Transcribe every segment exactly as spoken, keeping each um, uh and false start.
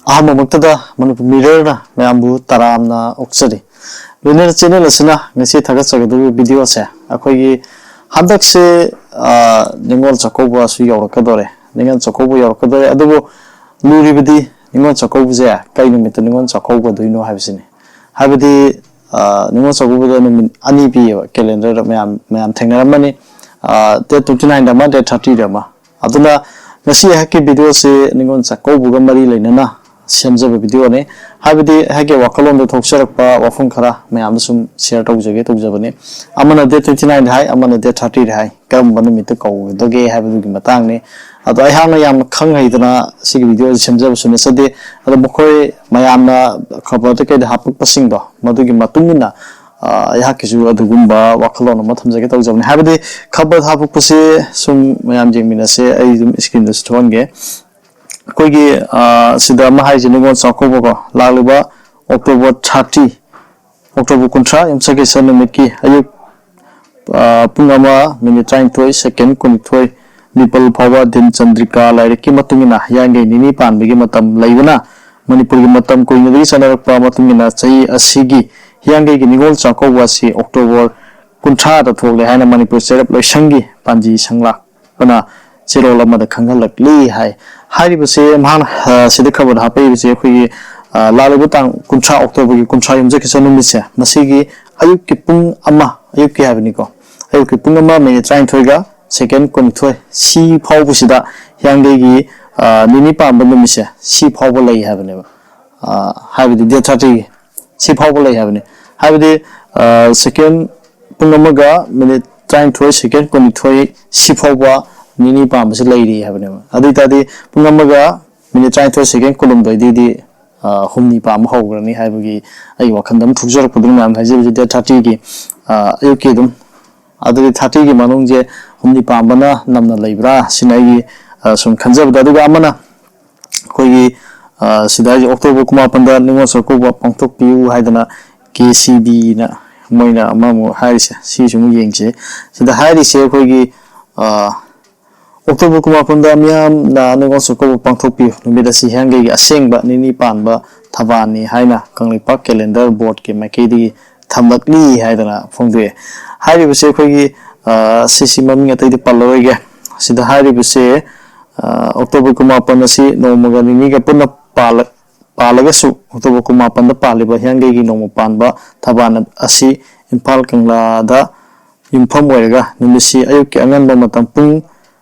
ꯑꯍꯥꯟꯕꯃꯛꯇꯗ ꯃꯅꯤꯄꯨꯔ ꯃꯤꯔꯔꯅ ꯃꯌꯥꯝꯕꯨ ꯇꯔꯥꯝꯅ ꯑꯣꯛꯆꯔꯤ꯫ ꯂꯣꯏꯅꯅ ꯆꯦꯅꯦꯜ ꯑꯁꯤꯅ ꯉꯁꯤ ꯊꯥꯒꯠꯆꯒꯗꯧꯔꯤꯕ ꯚꯤꯗꯤꯑꯣꯁꯦ, ꯑꯩꯈꯣꯏꯒꯤ ꯍꯟꯗꯛꯁꯦ, ꯑ, ꯅꯤꯉꯣꯜ ꯆꯥꯛꯀꯧꯕꯁꯨ ꯌꯧꯔꯛꯀꯗꯧꯔꯦ꯫ ꯅꯤꯉꯣꯜ ꯆꯥꯛꯀꯧꯕ ꯌꯧꯔꯛꯀꯗꯧꯔꯦ꯫ ꯑꯗꯨꯕꯨ ꯂꯨꯔꯤꯕꯗꯤ ꯅꯤꯉꯣꯜ ꯆꯥꯛꯀꯧꯕꯁꯦ ꯀꯩ ꯅꯨꯃꯤꯠꯇ ꯅꯤꯉꯣꯜ ꯆꯥꯛꯀꯧꯒꯗꯣꯏꯅꯣ ꯍꯥꯏꯕꯁꯤꯅꯤ꯫ ꯍꯥꯏꯕꯗꯤ, ꯑ, ꯅꯤꯉꯣꯜ ꯆꯥꯛꯀꯧꯕꯗ ꯅꯨꯃꯤꯠ ꯑꯅꯤ ꯄꯤꯌꯦꯕ ꯀꯦꯂꯦꯟꯗꯔꯗ, ꯃꯌꯥꯝ, ꯃꯌꯥꯝ ꯊꯦꯡꯅꯔꯝꯃꯅꯤ꯫ ꯑ, date twenty nine ꯑꯃ, date thirty ꯑꯃ꯫ ꯑꯗꯨꯅ ꯉꯁꯤ ꯑꯩꯍꯥꯛꯀꯤ ꯚꯤꯗꯤꯑꯣꯁꯤ ꯅꯤꯉꯣꯜ ꯆꯥꯛꯀꯧꯕꯒ ꯃꯔꯤ ꯂꯩꯅꯅ ꯁꯦꯝꯖꯕ ꯚꯤꯗꯤꯑꯣꯅꯤ꯫ ꯍꯥꯏꯕꯗꯤ ꯑꯩꯍꯥꯛꯀꯤ ꯋꯥꯈꯜꯂꯣꯟꯗ ꯊꯣꯛꯆꯔꯛꯄ ꯋꯥꯐꯝ ꯈꯔ ꯃꯌꯥꯝꯗ ꯁꯨꯝ share ꯇꯧꯖꯒꯦ ꯇꯧꯖꯕꯅꯤ꯫ ꯑꯃꯅ date twenty nine ꯍꯥꯏ, ꯑꯃꯅ date thirty ꯍꯥꯏ꯫ ꯀꯔꯝꯕ ꯅꯨꯃꯤꯠꯇ ꯀꯧꯒꯗꯒꯦ ꯍꯥꯏꯕꯗꯨꯒꯤ ꯃꯇꯥꯡꯅꯤ꯫ ꯑꯗꯣ ꯑꯩꯍꯥꯛꯅ ꯌꯥꯝꯅ ꯈꯪ ꯍꯩꯗꯅ ꯁꯤꯒꯤ ꯚꯤꯗꯤꯑꯣꯁꯤ ꯁꯦꯝꯖꯕꯁꯨ ꯅꯠꯆꯗꯦ꯫ ꯑꯗꯣ ꯃꯈꯣꯏ ꯃꯌꯥꯝꯅ ꯈꯕꯔꯗ ꯀꯩꯗ ꯍꯥꯞꯄꯛꯄꯁꯤꯡꯗꯣ, ꯃꯗꯨꯒꯤ ꯃꯇꯨꯡ ꯏꯟꯅ, ꯑ, ꯑꯩꯍꯥꯛꯀꯤꯁꯨ ꯑꯗꯨꯒꯨꯝꯕ ꯋꯥꯈꯜꯂꯣꯟ ꯑꯃ ꯊꯝꯖꯒꯦ ꯇꯧꯖꯕꯅꯤ꯫ ꯍꯥꯏꯕꯗꯤ ꯈꯕꯔ ꯍꯥꯞꯄꯛꯄꯁꯤ ꯁꯨꯝ ꯃꯌꯥꯝ ꯌꯦꯡꯃꯤꯟꯅꯁꯦ, ꯑꯩ ꯑꯗꯨꯝ screenꯗꯁꯨ ꯊꯣꯛꯍꯟꯒꯦ꯫ ꯑꯩꯈꯣꯏꯒꯤ, ꯑ, ꯁꯤꯗ ꯑꯃ ꯍꯥꯏꯁꯦ ꯅꯤꯉꯣꯜ ꯆꯥꯛꯀꯧꯕꯀꯣ, ꯂꯥꯛꯂꯤꯕ October thirty, October ꯀꯨꯟꯊ꯭ꯔꯥ, ꯌꯨꯝꯁꯀꯩꯁ ꯅꯨꯃꯤꯠꯀꯤ ꯑꯌꯨꯛ, ꯑ, ꯄꯨꯡ ꯑꯃ minute ꯇꯔꯥꯅꯤꯊꯣꯏ second ꯀꯨꯟꯅꯤꯊꯣꯏ ꯅꯤꯄꯜ ꯐꯥꯎꯕ ꯗꯤꯟ ꯆꯟꯗ꯭ꯔꯤꯀꯥ ꯂꯥꯏꯔꯤꯛꯀꯤ ꯃꯇꯨꯡ ꯏꯟꯅ ꯍꯤꯌꯥꯡꯒꯩ ꯅꯤꯅꯤ ꯄꯥꯟꯕꯒꯤ ꯃꯇꯝ ꯂꯩꯕꯅ, ꯃꯅꯤꯄꯨꯔꯒꯤ ꯃꯇꯝ ꯀꯨꯏꯅꯗꯒꯤ ꯆꯠꯅꯔꯛꯄ ꯃꯇꯨꯡ ꯏꯟꯅ ꯆꯍꯤ ꯑꯁꯤꯒꯤ ꯍꯤꯌꯥꯡꯒꯩꯒꯤ ꯅꯤꯉꯣꯜ ꯆꯥꯛꯀꯧꯕ ꯑꯁꯤ October ꯀꯨꯟꯊ꯭ꯔꯥꯗ ꯊꯣꯛꯂꯦ ꯍꯥꯏꯅ ꯃꯅꯤꯄꯨꯔ ꯆꯩꯔꯞ ꯂꯣꯏꯁꯪꯒꯤ ꯄꯥꯟꯖꯤ ꯁꯪꯂꯥꯛꯄꯅ ꯆꯦꯔꯣꯜ ꯑꯃꯗ ꯈꯪꯍꯜꯂꯛꯂꯤ ꯍꯥꯏ꯫ ꯍꯥꯏꯔꯤꯕꯁꯦ ꯃꯍꯥꯛꯅ, ꯑ, ꯁꯤꯗ ꯈꯕꯔꯗ ꯍꯥꯞꯄꯛꯏꯕꯁꯦ ꯑꯩꯈꯣꯏꯒꯤ, ꯑ, ꯂꯥꯛꯂꯤꯕ ꯇꯥꯡ ꯀꯨꯟꯊ꯭ꯔꯥ, Octoberꯒꯤ ꯀꯨꯟꯊ꯭ꯔꯥ ꯌꯨꯝꯁꯀꯩꯁ ꯅꯨꯃꯤꯠꯁꯦ, ꯃꯁꯤꯒꯤ ꯑꯌꯨꯛꯀꯤ ꯄꯨꯡ ꯑꯃ, ꯑꯌꯨꯛꯀꯤ ꯍꯥꯏꯕꯅꯤꯀꯣ, ꯑꯌꯨꯛꯀꯤ ꯄꯨꯡ ꯑꯃ minute ꯇꯔꯥꯅꯤꯊꯣꯏꯒ second ꯀꯨꯟꯅꯤꯊꯣꯏ ꯁꯤ ꯐꯥꯎꯕꯁꯤꯗ ꯍꯤꯌꯥꯡꯒꯩꯒꯤ, ꯑ, ꯅꯤꯅꯤ ꯄꯥꯟꯕ ꯅꯨꯃꯤꯠꯁꯦ ꯁꯤ ꯐꯥꯎꯕ ꯂꯩ ꯍꯥꯏꯕꯅꯦꯕ꯫ ꯑ, ꯍꯥꯏꯕꯗꯤ date thirtyꯒꯤ ꯁꯤ ꯐꯥꯎꯕ ꯂꯩ ꯍꯥꯏꯕꯅꯤ꯫ ꯍꯥꯏꯕꯗꯤ, ꯑ, second ꯄꯨꯡ ꯑꯃꯒ minute ꯇꯔꯥꯅꯤꯊꯣꯏ second ꯀꯨꯟꯅꯤꯊꯣꯏ ꯁꯤ ꯐꯥꯎꯕ ꯅꯤꯅꯤ ꯄꯥꯟꯕꯁꯤ ꯂꯩꯔꯤ ꯍꯥꯏꯕꯅꯦꯕ꯫ ꯑꯗꯨ ꯑꯣꯏꯇꯥꯔꯗꯤ ꯄꯨꯡ ꯑꯃꯒ minute ꯇꯔꯥꯅꯤꯊꯣꯏ second ꯀꯨꯟꯍꯨꯝꯗꯣꯏꯗꯩꯗꯤ, ꯑ, ꯍꯨꯝꯅꯤ ꯄꯥꯟꯕ ꯍꯧꯈ꯭ꯔꯅꯤ ꯍꯥꯏꯕꯒꯤ ꯑꯩ ꯋꯥꯈꯜꯗ ꯑꯃ ꯊꯣꯛꯆꯔꯛꯄꯗꯨꯅ ꯃꯌꯥꯝ ꯍꯥꯏꯖꯕꯁꯦ date thirtyꯒꯤ, ꯑ, ꯑꯌꯨꯛꯀꯤ ꯑꯗꯨꯝ, ꯑꯗꯨꯗꯤ thirtyꯒꯤ ꯃꯅꯨꯡꯁꯦ ꯍꯨꯝꯅꯤ ꯄꯥꯟꯕꯅ ꯅꯝꯅ ꯂꯩꯕ꯭ꯔꯥ ꯁꯤꯅ ꯑꯩꯒꯤ, ꯑ, ꯁꯨꯝ ꯈꯟꯖꯕꯗ꯫ ꯑꯗꯨꯒ ꯑꯃꯅ ꯑꯩꯈꯣꯏꯒꯤ, ꯑ, ꯁꯤꯗ ꯍꯥꯏꯁꯦ October ꯀꯨꯟꯃꯥꯄꯟꯗ ꯅꯤꯉꯣꯜ ꯆꯥꯛꯀꯧꯕ ꯄꯥꯡꯊꯣꯛꯄꯤꯌꯨ ꯍꯥꯏꯗꯅ ꯀꯦ ꯁꯤ ꯕꯤꯅ ꯃꯣꯏꯅ ꯑꯃꯃꯨꯛ ꯍꯥꯏꯔꯤꯁꯦ, ꯁꯤꯁꯨ ꯑꯃꯨꯛ ꯌꯦꯡꯁꯦ꯫ ꯁꯤꯗ ꯍꯥꯏꯔꯤꯁꯦ ꯑꯩꯈꯣꯏꯒꯤ, ꯑ, ꯑꯣꯛꯇꯣꯕꯔ ꯀꯨꯟꯃꯥꯄꯟꯗ ꯃꯤꯌꯥꯝꯅ ꯅꯤꯉꯣꯜ ꯆꯥꯛꯀꯧꯕ ꯄꯥꯡꯊꯣꯛꯄꯤꯌꯨ꯫ ꯅꯨꯃꯤꯠ ꯑꯁꯤ ꯍꯤꯌꯥꯡꯒꯩꯒꯤ ꯑꯁꯦꯡꯕ ꯅꯤꯅꯤ ꯄꯥꯟꯕ ꯊꯕꯥꯟꯅꯤ ꯍꯥꯏꯅ ꯀꯪꯂꯩꯄꯥꯛ calendar boardꯀꯤ ꯃꯥꯏꯀꯩꯗꯒꯤ ꯊꯝꯂꯛꯂꯤ ꯍꯥꯏꯗꯅ ꯐꯣꯡꯗꯣꯛꯑꯦ꯫ ꯍꯥꯏꯔꯤꯕꯁꯦ ꯑꯩꯈꯣꯏꯒꯤ, ꯑ, ꯁꯤꯁꯤ ꯃꯃꯤꯡ ꯑꯇꯩꯗꯤ ꯄꯜꯂꯔꯣꯏꯒꯦ꯫ ꯁꯤꯗ ꯍꯥꯏꯔꯤꯕꯁꯦ, ꯑ, ꯑꯣꯛꯇꯣꯕꯔ ꯀꯨꯟꯃꯥꯄꯟ ꯑꯁꯤ ꯅꯣꯡꯃꯒ ꯅꯤꯅꯤꯒ ꯄꯨꯟꯅ ꯄꯥꯜꯂ-, ꯄꯥꯜꯂꯒꯁꯨ, ꯑꯣꯛꯇꯣꯕꯔ ꯀꯨꯟꯃꯥꯄꯟꯗ ꯄꯥꯜꯂꯤꯕ ꯍꯤꯌꯥꯡꯒꯩꯒꯤ ꯅꯣꯡꯃ ꯄꯥꯟꯕ ꯊꯕꯥꯟ ꯑꯁꯤ ꯏꯝꯐꯥꯜ ꯀꯪꯂꯥꯗ ꯌꯨꯝꯐꯝ ꯑꯣꯏꯔꯒ ꯅꯨꯃꯤꯠꯁꯤ ꯑꯌꯨꯛꯀꯤ ꯑꯉꯟꯕ ꯃꯇꯝ ꯄꯨꯡ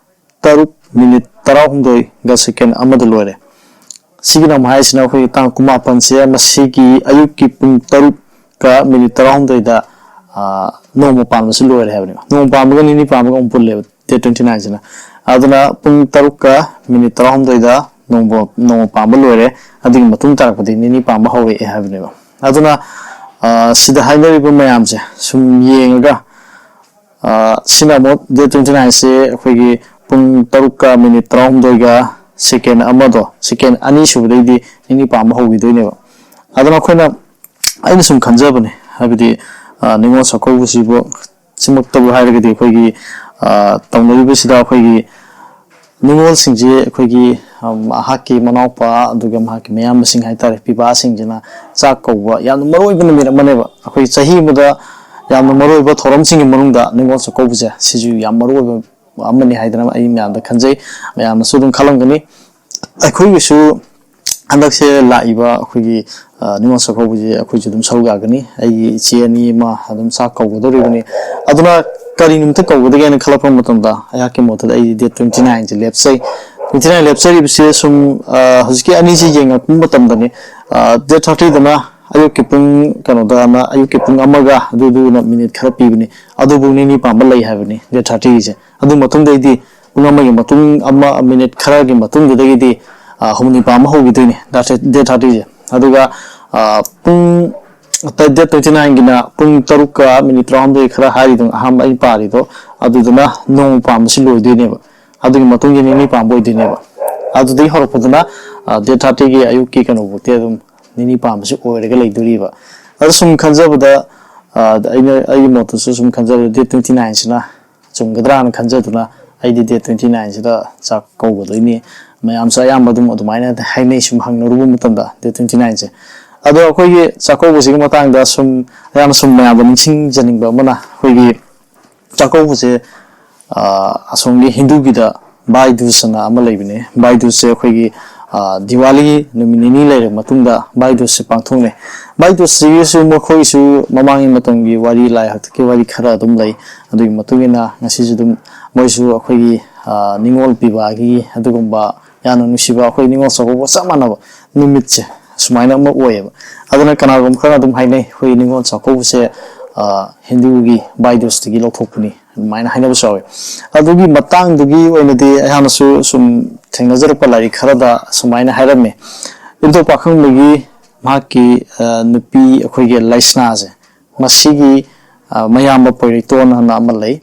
ꯇꯔꯨꯛ ꯃꯤꯅꯤꯠ ꯇꯔꯥꯍꯨꯝꯗꯣꯏꯒ ꯁꯦꯀꯦꯟ ꯑꯃꯗ ꯂꯣꯏꯔꯦ꯫ ꯁꯤꯒꯤꯅ ꯑꯃꯨꯛ ꯍꯥꯏꯁꯤꯅ ꯑꯩꯈꯣꯏꯒꯤ ꯇꯥꯡ ꯀꯨꯟꯃꯥꯄꯟꯁꯦ ꯃꯁꯤꯒꯤ ꯑꯌꯨꯛꯀꯤ ꯄꯨꯡ ꯇꯔꯨꯛꯀ ꯃꯤꯅꯤꯠ ꯇꯔꯥꯍꯨꯝꯗꯣꯏꯗ, ꯑ, ꯅꯣꯡꯃ ꯄꯥꯟꯕꯁꯤ ꯂꯣꯏꯔꯦ ꯍꯥꯏꯕꯅꯦꯕ꯫ ꯅꯣꯡꯃ ꯄꯥꯟꯕꯒ ꯅꯤꯅꯤ ꯄꯥꯟꯕꯒ ꯑꯃꯨꯛ ꯄꯨꯜꯂꯦꯕ, date twenty nineꯁꯤꯅ꯫ ꯑꯗꯨꯅ ꯄꯨꯡ ꯇꯔꯨꯛꯀ ꯃꯤꯅꯤꯠ ꯇꯔꯥꯍꯨꯝꯗꯣꯏꯗ ꯅꯣꯡꯃ, ꯅꯣꯡꯃ ꯄꯥꯟꯕ ꯂꯣꯏꯔꯦ꯫ ꯑꯗꯨꯒꯤ ꯃꯇꯨꯡ ꯇꯥꯔꯛꯄꯗꯤ ꯅꯤꯅꯤ ꯄꯥꯟꯕ ꯍꯧꯔꯛꯑꯦ ꯍꯥꯏꯕꯅꯦꯕ꯫ ꯑꯗꯨꯅ, ꯑ, ꯁꯤꯗ ꯍꯥꯏꯅꯔꯤꯕ ꯃꯌꯥꯝꯁꯦ ꯁꯨꯝ ꯌꯦꯡꯉꯒ, ꯑ, ꯁꯤꯅ ꯑꯃꯨꯛ date twenty nineꯁꯦ ꯑꯩꯈꯣꯏꯒꯤ ꯄꯨꯡ ꯇꯔꯨꯛꯀ ꯃꯤꯅꯤꯠ ꯇꯔꯥꯍꯨꯝꯗꯣꯏꯒ ꯁꯦꯀꯦꯟ ꯑꯃꯗꯣ, ꯁꯦꯀꯦꯟ ꯑꯅꯤ ꯁꯨꯕꯗꯩꯗꯤ ꯅꯤꯅꯤ ꯄꯥꯟꯕ ꯍꯧꯈꯤꯗꯣꯏꯅꯦꯕ꯫ ꯑꯗꯨꯅ ꯑꯩꯈꯣꯏꯅ, ꯑꯩꯅ ꯁꯨꯝ ꯈꯟꯖꯕꯅꯦ, ꯍꯥꯏꯕꯗꯤ, ꯑ, ꯅꯤꯉꯣꯜ ꯆꯥꯛꯀꯧꯕꯁꯤꯕꯨ ꯁꯤꯃꯛꯇꯕꯨ ꯍꯥꯏꯔꯒꯗꯤ ꯑꯩꯈꯣꯏꯒꯤ, ꯑ, ꯇꯧꯅꯔꯤꯕꯁꯤꯗ ꯑꯩꯈꯣꯏꯒꯤ ꯅꯤꯉꯣꯜꯁꯤꯡꯁꯤ ꯑꯩꯈꯣꯏꯒꯤ, ꯑ, ꯃꯍꯥꯛꯀꯤ ꯃꯅꯥꯎꯄꯥ ꯑꯗꯨꯒ ꯃꯍꯥꯛꯀꯤ ꯃꯌꯥꯝꯕꯁꯤꯡ ꯍꯥꯏꯇꯥꯔꯦ, ꯄꯤꯕꯥꯁꯤꯡꯁꯤꯅ ꯆꯥꯛ ꯀꯧꯕ ꯌꯥꯝꯅ ꯃꯔꯨ ꯑꯣꯏꯕ ꯅꯨꯃꯤꯠ ꯑꯃꯅꯦꯕ꯫ ꯑꯩꯈꯣꯏ ꯆꯍꯤ ꯑꯃꯗ ꯌꯥꯝꯅ ꯃꯔꯨ ꯑꯣꯏꯕ ꯊꯧꯔꯝꯁꯤꯡꯒꯤ ꯃꯅꯨꯡꯗ ꯅꯤꯉꯣꯜ ꯆꯥꯛꯀꯧꯕꯁꯦ ꯁꯤꯁꯨ ꯌꯥꯝ ꯃꯔꯨ ꯑꯣꯏꯕ ꯑꯃꯅꯤ ꯍꯥꯏꯗꯅ ꯑꯩ ꯃꯌꯥꯝꯗ ꯈꯟꯖꯩ꯫ ꯃꯌꯥꯝꯅꯁꯨ ꯑꯗꯨꯝ ꯈꯜꯂꯝꯒꯅꯤ꯫ ꯑꯩꯈꯣꯏꯒꯤꯁꯨ ꯍꯟꯗꯛꯁꯦ ꯂꯥꯛꯏꯕ ꯑꯩꯈꯣꯏꯒꯤ, ꯑ, ꯅꯤꯉꯣꯜ ꯆꯥꯛꯀꯧꯕꯁꯦ ꯑꯩꯈꯣꯏꯁꯨ ꯑꯗꯨꯝ ꯁꯔꯨꯛ ꯌꯥꯒꯅꯤ꯫ ꯑꯩꯒꯤ ꯏꯆꯦ ꯑꯅꯤ ꯑꯃ ꯑꯗꯨꯝ ꯆꯥꯛ ꯀꯧꯒꯗꯧꯔꯤꯕꯅꯤ꯫ ꯑꯗꯨꯅ ꯀꯔꯤ ꯅꯨꯃꯤꯠꯇ ꯀꯧꯒꯗꯒꯦꯅ ꯈꯜꯂꯛꯄ ꯃꯇꯝꯗ ꯑꯩꯍꯥꯛꯀꯤ ꯃꯣꯠꯇꯗꯤ ꯑꯩꯗꯤ date twenty nineꯁꯦ ꯂꯦꯞꯆꯩ꯫ Twenty nine ꯂꯦꯞꯆꯔꯤꯕꯁꯦ ꯁꯨꯝ, ꯑ, ꯍꯧꯖꯤꯛꯀꯤ ꯑꯅꯤꯁꯤ ꯌꯦꯡꯉꯛꯄ ꯃꯇꯝꯗꯅꯤ, ꯑ, date thirtyꯗꯅ ꯑꯌꯨꯛꯀꯤ ꯄꯨꯡ ꯀꯩꯅꯣꯗꯅ ꯑꯌꯨꯛꯀꯤ ꯄꯨꯡ ꯑꯃꯒ ꯑꯗꯨꯗꯨꯅ ꯃꯤꯅꯤꯠ ꯈꯔ ꯄꯤꯕꯅꯤ꯫ ꯑꯗꯨꯕꯨ ꯅꯤꯅꯤ ꯄꯥꯟꯕ ꯂꯩ ꯍꯥꯏꯕꯅꯤ date thirtyꯒꯤꯁꯦ꯫ ꯑꯗꯨ ꯃꯇꯨꯡꯗꯩꯗꯤ ꯄꯨꯡ ꯑꯃꯒꯤ ꯃꯇꯨꯡ, ꯑꯃ ꯃꯤꯅꯤꯠ ꯈꯔꯒꯤ ꯃꯇꯨꯡꯗꯨꯗꯒꯤꯗꯤ, ꯑ, ꯍꯨꯝꯅꯤ ꯄꯥꯟꯕ ꯍꯧꯈꯤꯗꯣꯏꯅꯤ, date thirtyꯁꯦ꯫ ꯑꯗꯨꯒ, ꯑ, ꯄꯨꯡ, date twenty nineꯒꯤꯅ ꯄꯨꯡ ꯇꯔꯨꯛꯀ ꯃꯤꯅꯤꯠ ꯇꯔꯥꯍꯨꯝꯗꯣꯏ ꯈꯔ ꯍꯥꯏꯔꯤꯗꯣ, ꯑꯍꯥꯟꯕ ꯑꯩꯅ ꯄꯥꯔꯤꯗꯣ, ꯑꯗꯨꯗꯨꯅ ꯅꯣꯡꯃ ꯄꯥꯟꯕꯁꯤ ꯂꯣꯏꯗꯣꯏꯅꯦꯕ꯫ ꯑꯗꯨꯒꯤ ꯃꯇꯨꯡꯒꯤ ꯅꯤꯅꯤ ꯄꯥꯟꯕ ꯑꯣꯏꯗꯣꯏꯅꯦꯕ꯫ ꯑꯗꯨꯗꯒꯤ ꯍꯧꯔꯛꯄꯗꯨꯅ, ꯑ, date thirtyꯒꯤ ꯑꯌꯨꯛꯀꯤ ꯀꯩꯅꯣꯐꯥꯎꯗꯤ ꯑꯗꯨꯝ ꯅꯤꯅꯤ ꯄꯥꯟꯕꯁꯤ ꯑꯣꯏꯔꯒ ꯂꯩꯗꯣꯔꯤꯕ꯫ ꯑꯗꯣ ꯁꯨꯝ ꯈꯟꯖꯕꯗ, ꯑ, ꯑꯩꯅ, ꯑꯩꯒꯤ ꯃꯣꯠꯇꯁꯨ ꯁꯨꯝ ꯈꯟꯖꯕꯗ date twenty nineꯁꯤꯅ ꯆꯨꯝꯒꯗ꯭ꯔꯥꯅ ꯈꯟꯖꯗꯨꯅ ꯑꯩꯗꯤ ꯗꯦꯠ ꯇ꯭ꯋꯦꯟꯇꯤ ꯅꯥꯏꯟꯁꯤꯗ ꯆꯥꯛ ꯀꯧꯒꯗꯣꯏꯅꯤ꯫ ꯃꯌꯥꯝꯁꯨ ꯑꯌꯥꯝꯕ ꯑꯗꯨꯝ ꯑꯗꯨꯃꯥꯏꯅ ꯍꯥꯏꯅꯩ, ꯁꯨꯝ ꯍꯪꯅꯔꯨꯕ ꯃꯇꯝꯗ ꯗꯦꯠ ꯇ꯭ꯋꯦꯟꯇꯤ ꯅꯥꯏꯟꯁꯦ꯫ ꯑꯗꯣ ꯑꯩꯈꯣꯏꯒꯤ ꯆꯥꯛꯀꯧꯕꯁꯤꯒꯤ ꯃꯇꯥꯡꯗ ꯁꯨꯝ ꯌꯥꯝꯅ ꯁꯨꯝ ꯃꯌꯥꯝꯗ ꯅꯤꯡꯁꯤꯡꯖꯅꯤꯡꯕ ꯑꯃꯅ, ꯑꯩꯈꯣꯏꯒꯤ ꯆꯥꯛꯀꯧꯕꯁꯦ ꯑꯁꯣꯝꯒꯤ ꯍꯤꯟꯗꯨꯒꯤꯗ ꯚꯥꯏ ꯗꯨꯖ ꯑꯅ ꯑꯃ ꯂꯩꯕꯅꯦ꯫ ꯚꯥꯏ ꯗꯨꯖꯁꯦ ꯑꯩꯈꯣꯏꯒꯤ ꯗꯤꯋꯥꯂꯤ ꯅꯨꯃꯤꯠ ꯅꯤꯅꯤ ꯂꯩꯔꯕ ꯃꯇꯨꯡꯗ ꯚꯥꯏ ꯗꯨꯖꯁꯦ ꯄꯥꯡꯊꯣꯛꯅꯩ꯫ ꯚꯥꯏ ꯗꯨꯖꯁꯤꯒꯤꯁꯨ ꯃꯈꯣꯏꯒꯤꯁꯨ ꯃꯃꯥꯡꯒꯤ ꯃꯇꯝꯒꯤ ꯋꯥꯔꯤ, ꯂꯥꯏ ꯍꯥꯛꯇꯛꯀꯤ ꯋꯥꯔꯤ ꯈꯔ ꯑꯗꯨꯝ ꯂꯩ꯫ ꯑꯗꯨꯒꯤ ꯃꯇꯨꯡ ꯏꯟꯅ ꯉꯁꯤꯁꯨ ꯑꯗꯨꯝ ꯃꯣꯏꯁꯨ ꯑꯩꯈꯣꯏꯒꯤ ꯅꯤꯉꯣꯜ ꯄꯤꯕꯒꯤ ꯑꯗꯨꯒꯨꯝꯕ ꯌꯥꯝꯅ ꯅꯨꯡꯁꯤꯕ, ꯑꯩꯈꯣꯏ ꯅꯤꯉꯣꯜ ꯆꯥꯛꯀꯧꯕ ꯆꯞ ꯃꯥꯟꯅꯕ ꯅꯨꯃꯤꯠꯁꯦ ꯁꯨꯃꯥꯏꯅ ꯑꯃ ꯑꯣꯏꯌꯦꯕ꯫ ꯑꯗꯨꯅ ꯀꯅꯥꯒꯨꯝꯕ ꯈꯔꯅ ꯑꯗꯨꯝ ꯍꯥꯏꯅꯩ, ꯑꯩꯈꯣꯏ ꯅꯤꯉꯣꯜ ꯆꯥꯛꯀꯧꯕꯁꯦ ꯍꯤꯟꯗꯨꯒꯤ ꯚꯥꯏ ꯗꯨꯖꯇꯒꯤ ꯂꯧꯊꯣꯛꯄꯅꯤ ꯑꯗꯨꯃꯥꯏꯅ ꯍꯥꯏꯅꯕꯁꯨ ꯌꯥꯎꯋꯤ꯫ ꯑꯗꯨꯒꯤ ꯃꯇꯥꯡꯗꯨꯒꯤ ꯑꯣꯏꯅꯗꯤ ꯑꯩꯍꯥꯛꯅꯁꯨ ꯁꯨꯝ ꯊꯦꯡꯅꯖꯔꯛꯄ ꯂꯥꯏꯔꯤꯛ ꯈꯔꯗ ꯁꯨꯃꯥꯏꯅ ꯍꯥꯏꯔꯝꯃꯤ, ꯏꯕꯨꯙꯧ ꯄꯥꯈꯪꯕꯒꯤ ꯃꯍꯥꯛꯀꯤ ꯅꯨꯄꯤ ꯑꯩꯈꯣꯏꯒꯤ ꯂꯩꯁꯅꯥꯁꯦ, ꯃꯁꯤꯒꯤ ꯃꯌꯥꯝꯕ ꯄꯣꯏꯔꯩꯇꯣꯟ ꯍꯥꯏꯅ ꯑꯃ ꯂꯩ꯫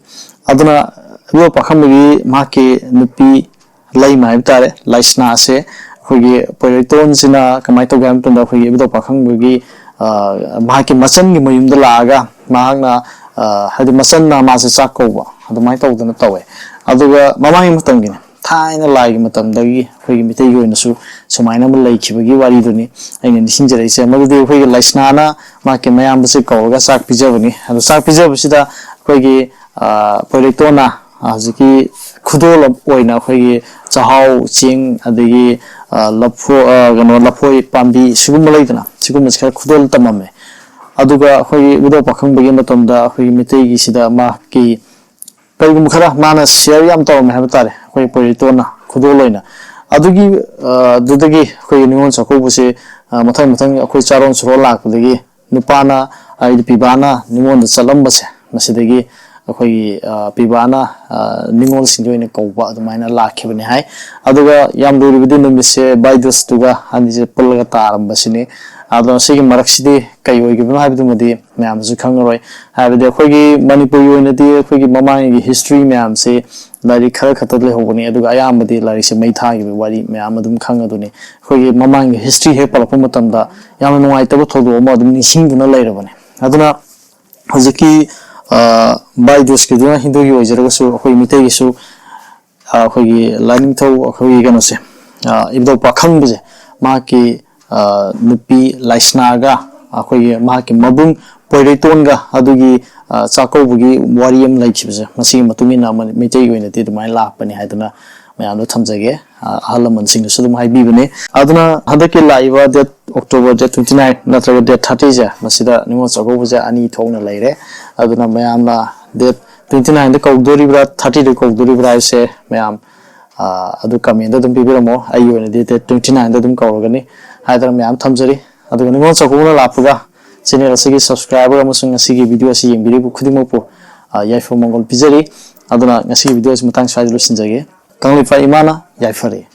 ꯑꯗꯨꯅ ꯏꯕꯨꯙꯧ ꯄꯥꯈꯪꯕꯒꯤ ꯃꯍꯥꯛꯀꯤ ꯅꯨꯄꯤ ꯂꯩꯃ ꯍꯥꯏꯕ ꯇꯥꯔꯦ, ꯂꯩꯁꯅꯥꯁꯦ ꯑꯩꯈꯣꯏꯒꯤ ꯄꯣꯏꯔꯩꯇꯣꯟꯁꯤꯅ ꯀꯃꯥꯏꯅ ꯇꯧꯒꯦ ꯍꯥꯏꯕ ꯃꯇꯝꯗ, ꯑꯩꯈꯣꯏꯒꯤ ꯏꯕꯨꯙꯧ ꯄꯥꯈꯪꯕꯒꯤ ꯃꯍꯥꯛꯀꯤ ꯃꯆꯟꯒꯤ ꯃꯌꯨꯝꯗ ꯂꯥꯛꯑꯒ ꯃꯍꯥꯛꯅ ꯍꯥꯏꯗꯤ ꯃꯆꯟꯅ ꯃꯥꯁꯦ ꯆꯥꯛ ꯀꯧꯕ ꯑꯗꯨꯃꯥꯏꯅ ꯇꯧꯗꯅ ꯇꯧꯋꯦ꯫ ꯑꯗꯨꯒ ꯃꯃꯥꯡꯒꯤ ꯃꯇꯝꯒꯤꯅꯦ, ꯊꯥꯏꯅ ꯂꯥꯏꯒꯤ ꯃꯇꯝꯗꯒꯤ ꯑꯩꯈꯣꯏꯒꯤ ꯃꯤꯇꯩꯒꯤ ꯑꯣꯏꯅꯁꯨ ꯁꯨꯃꯥꯏꯅ ꯑꯃ ꯂꯩꯈꯤꯕꯒꯤ ꯋꯥꯔꯤꯗꯨꯅꯤ ꯑꯩꯅ ꯅꯤꯡꯁꯤꯡꯖꯔꯛꯏꯁꯦ꯫ ꯃꯗꯨꯗꯤ ꯑꯩꯈꯣꯏꯒꯤ ꯂꯩꯁꯅꯥꯅ ꯃꯍꯥꯛꯀꯤ ꯃꯌꯥꯝꯕꯁꯦ ꯀꯧꯔꯒ ꯆꯥꯛ ꯄꯤꯖꯕꯅꯤ꯫ ꯑꯗꯣ ꯆꯥꯛ ꯄꯤꯖꯕꯁꯤꯗ ꯑꯩꯈꯣꯏꯒꯤ ꯄꯣꯏꯔꯩꯇꯣꯟꯅ ꯍꯧꯖꯤꯛꯀꯤ ꯈꯨꯗꯣꯜ ꯑꯣꯏꯅ ꯑꯩꯈꯣꯏꯒꯤ ꯆꯥꯛꯍꯥꯎ, ꯆꯦꯡ, ꯑꯗꯒꯤ ꯂꯐꯣ ꯀꯩꯅꯣ ꯂꯐꯣꯏ ꯄꯥꯝꯕꯤ ꯁꯤꯒꯨꯝꯕ ꯂꯩꯗꯅ, ꯁꯤꯒꯨꯝꯕꯁꯦ ꯈꯔ ꯈꯨꯗꯣꯜ ꯇꯝꯃꯝꯃꯦ꯫ ꯑꯗꯨꯒ ꯑꯩꯈꯣꯏꯒꯤ ꯏꯕꯨꯙꯧ ꯄꯥꯈꯪꯕꯒꯤ ꯃꯇꯝꯗ ꯑꯩꯈꯣꯏꯒꯤ ꯃꯤꯇꯩꯒꯤꯁꯤꯗ ꯃꯍꯥꯛꯀꯤ ꯀꯔꯤꯒꯨꯝꯕ ꯈꯔ ꯃꯥꯅ ꯁꯤꯌꯔ ꯌꯥꯝ ꯇꯧꯔꯝꯃꯦ ꯍꯥꯏꯕ ꯇꯥꯔꯦ, ꯑꯩꯈꯣꯏ ꯄꯣꯏꯔꯩꯇꯣꯟꯅ ꯈꯨꯗꯣꯜ ꯑꯣꯏꯅ꯫ ꯑꯗꯨꯒꯤ ꯑꯗꯨꯗꯒꯤ ꯑꯩꯈꯣꯏꯒꯤ ꯅꯤꯉꯣꯜ ꯆꯥꯛꯀꯧꯕꯁꯦ ꯃꯊꯪ ꯃꯊꯪ ꯑꯩꯈꯣꯏ ꯆꯥꯔꯣꯟ ꯁꯨꯔꯣꯟ ꯂꯥꯛꯄꯗꯒꯤ ꯅꯨꯄꯥꯅ ꯍꯥꯏꯗꯤ ꯄꯤꯕꯥꯅ ꯅꯤꯉꯣꯟꯗ ꯆꯠꯂꯝꯕꯁꯦ, ꯃꯁꯤꯗꯒꯤ ꯑꯩꯈꯣꯏꯒꯤ ꯄꯤꯕꯥꯅ ꯅꯤꯉꯣꯜꯁꯤꯡꯒꯤ ꯑꯣꯏꯅ ꯀꯧꯕ ꯑꯗꯨꯃꯥꯏꯅ ꯂꯥꯛꯈꯤꯕꯅꯤ ꯍꯥꯏ꯫ ꯑꯗꯨꯒ ꯌꯥꯝ ꯂꯨꯔꯤꯕꯗꯤ ꯅꯨꯃꯤꯠꯁꯦ ꯚꯥꯏ ꯗꯨꯖꯇꯨꯒ ꯑꯅꯤꯁꯦ ꯄꯨꯜꯂꯒ ꯇꯥꯔꯝꯕꯁꯤꯅꯤ꯫ ꯑꯗꯣ ꯁꯤꯒꯤ ꯃꯔꯛꯁꯤꯗꯤ ꯀꯩ ꯑꯣꯏꯈꯤꯕꯅꯣ ꯍꯥꯏꯕꯗꯨꯃꯗꯤ ꯃꯌꯥꯝꯅꯁꯨ ꯈꯪꯉꯔꯣꯏ꯫ ꯍꯥꯏꯕꯗꯤ ꯑꯩꯈꯣꯏꯒꯤ ꯃꯅꯤꯄꯨꯔꯒꯤ ꯑꯣꯏꯅꯗꯤ ꯑꯩꯈꯣꯏꯒꯤ ꯃꯃꯥꯡꯒꯤ ꯍꯤꯁꯇ꯭ꯔꯤ ꯃꯌꯥꯝꯁꯦ ꯂꯥꯏꯔꯤꯛ ꯈꯔ ꯈꯛꯇ ꯂꯩꯍꯧꯕꯅꯤ, ꯑꯗꯨꯒ ꯑꯌꯥꯝꯕꯗꯤ ꯂꯥꯏꯔꯤꯛꯁꯦ ꯃꯩ ꯊꯥꯈꯤꯕꯒꯤ ꯋꯥꯔꯤ ꯃꯌꯥꯝ ꯑꯗꯨꯝ ꯈꯪꯉꯗꯨꯅꯤ꯫ ꯑꯩꯈꯣꯏꯒꯤ ꯃꯃꯥꯡꯒꯤ ꯍꯤꯁꯇ꯭ꯔꯤ ꯍꯦꯛ ꯄꯜꯂꯛꯄ ꯃꯇꯝꯗ ꯌꯥꯝꯅ ꯅꯨꯡꯉꯥꯏꯇꯕ ꯊꯧꯗꯣꯛ ꯑꯃ ꯑꯗꯨꯝ ꯅꯤꯡꯁꯤꯡꯗꯨꯅ ꯂꯩꯔꯕꯅꯤ꯫ ꯑꯗꯨꯅ ꯍꯧꯖꯤꯛꯀꯤ ꯚꯥꯏ ꯗꯨꯖꯀꯤꯗꯨꯅ ꯍꯤꯟꯗꯨꯒꯤ ꯑꯣꯏꯖꯔꯒꯁꯨ ꯑꯩꯈꯣꯏ ꯃꯤꯇꯩꯒꯤꯁꯨ ꯑꯩꯈꯣꯏꯒꯤ ꯂꯥꯏꯅꯤꯡꯊꯧ, ꯑꯩꯈꯣꯏꯒꯤ ꯀꯩꯅꯣꯁꯦ, ꯏꯕꯨꯙꯧ ꯄꯥꯈꯪꯕꯁꯦ, ꯃꯍꯥꯛꯀꯤ ꯅꯨꯄꯤ ꯂꯥꯏꯁꯅꯥꯒ ꯑꯩꯈꯣꯏꯒꯤ ꯃꯍꯥꯛꯀꯤ ꯃꯕꯨꯡ ꯄꯣꯏꯔꯩꯇꯣꯟꯒ ꯑꯗꯨꯒꯤ ꯆꯥꯛꯀꯧꯕꯒꯤ ꯋꯥꯔꯤ ꯑꯃ ꯂꯩꯈꯤꯕꯁꯦ, ꯃꯁꯤꯒꯤ ꯃꯇꯨꯡ ꯏꯟꯅ ꯃꯩꯇꯩꯒꯤ ꯑꯣꯏꯅꯗꯤ ꯑꯗꯨꯃꯥꯏꯅ ꯂꯥꯛꯄꯅꯤ ꯍꯥꯏꯗꯨꯅ ꯃꯌꯥꯝꯗ ꯊꯝꯖꯒꯦ꯫ ꯑꯍꯜ ꯂꯃꯟꯁꯤꯡꯅꯁꯨ ꯑꯗꯨꯝ ꯍꯥꯏꯕꯤꯕꯅꯦ꯫ ꯑꯗꯨꯅ ꯍꯟꯗꯛꯀꯤ ꯂꯥꯛꯏꯕ date, October date twenty nine ꯅꯠꯇ꯭ꯔꯒ date thirty ꯁꯦ, ꯃꯁꯤꯗ ꯅꯤꯉꯣꯜ ꯆꯥꯛꯀꯧꯕꯁꯦ ꯑꯅꯤ ꯊꯣꯛꯅ ꯂꯩꯔꯦ꯫ ꯑꯗꯨꯅ ꯃꯌꯥꯝꯅ date twenty nine ꯗ ꯀꯧꯗꯣꯔꯤꯕ꯭ꯔꯥ, thirty ꯗ ꯀꯧꯗꯣꯔꯤꯕ꯭ꯔꯥ ꯍꯥꯏꯕꯁꯦ ꯃꯌꯥꯝ ꯑꯗꯨ comment ꯇ ꯑꯗꯨꯝ ꯄꯤꯕꯤꯔꯝꯃꯣ꯫ ꯑꯩꯒꯤ ꯑꯣꯏꯅꯗꯤ date twenty nine ꯗ ꯑꯗꯨꯝ ꯀꯧꯔꯒꯅꯤ ꯍꯥꯏꯗꯅ ꯃꯌꯥꯝ ꯊꯝꯖꯔꯤ꯫ ꯑꯗꯨꯒ ꯅꯤꯉꯣꯜ ꯆꯥꯛꯀꯧꯕꯅ ꯂꯥꯛꯄꯒ channel ꯑꯁꯤꯒꯤ subscriber ꯑꯃꯁꯨꯡ ꯉꯁꯤꯒꯤ video ꯑꯁꯤ ꯌꯦꯡꯕꯤꯔꯤꯕ ꯈꯨꯗꯤꯡꯃꯛꯄꯨ ꯌꯥꯏꯐ ꯃꯪꯒꯣꯜ ꯄꯤꯖꯔꯤ꯫ ꯑꯗꯨꯅ ꯉꯁꯤꯒꯤ video ꯑꯁꯤ ꯃꯇꯥꯡ ꯁ꯭ꯋꯥꯏꯗ ꯂꯣꯏꯁꯤꯟꯖꯒꯦ꯫ ꯀꯪꯂꯩꯄꯥꯛ ꯏꯃꯥꯅ ꯌꯥꯏꯐꯔꯦ꯫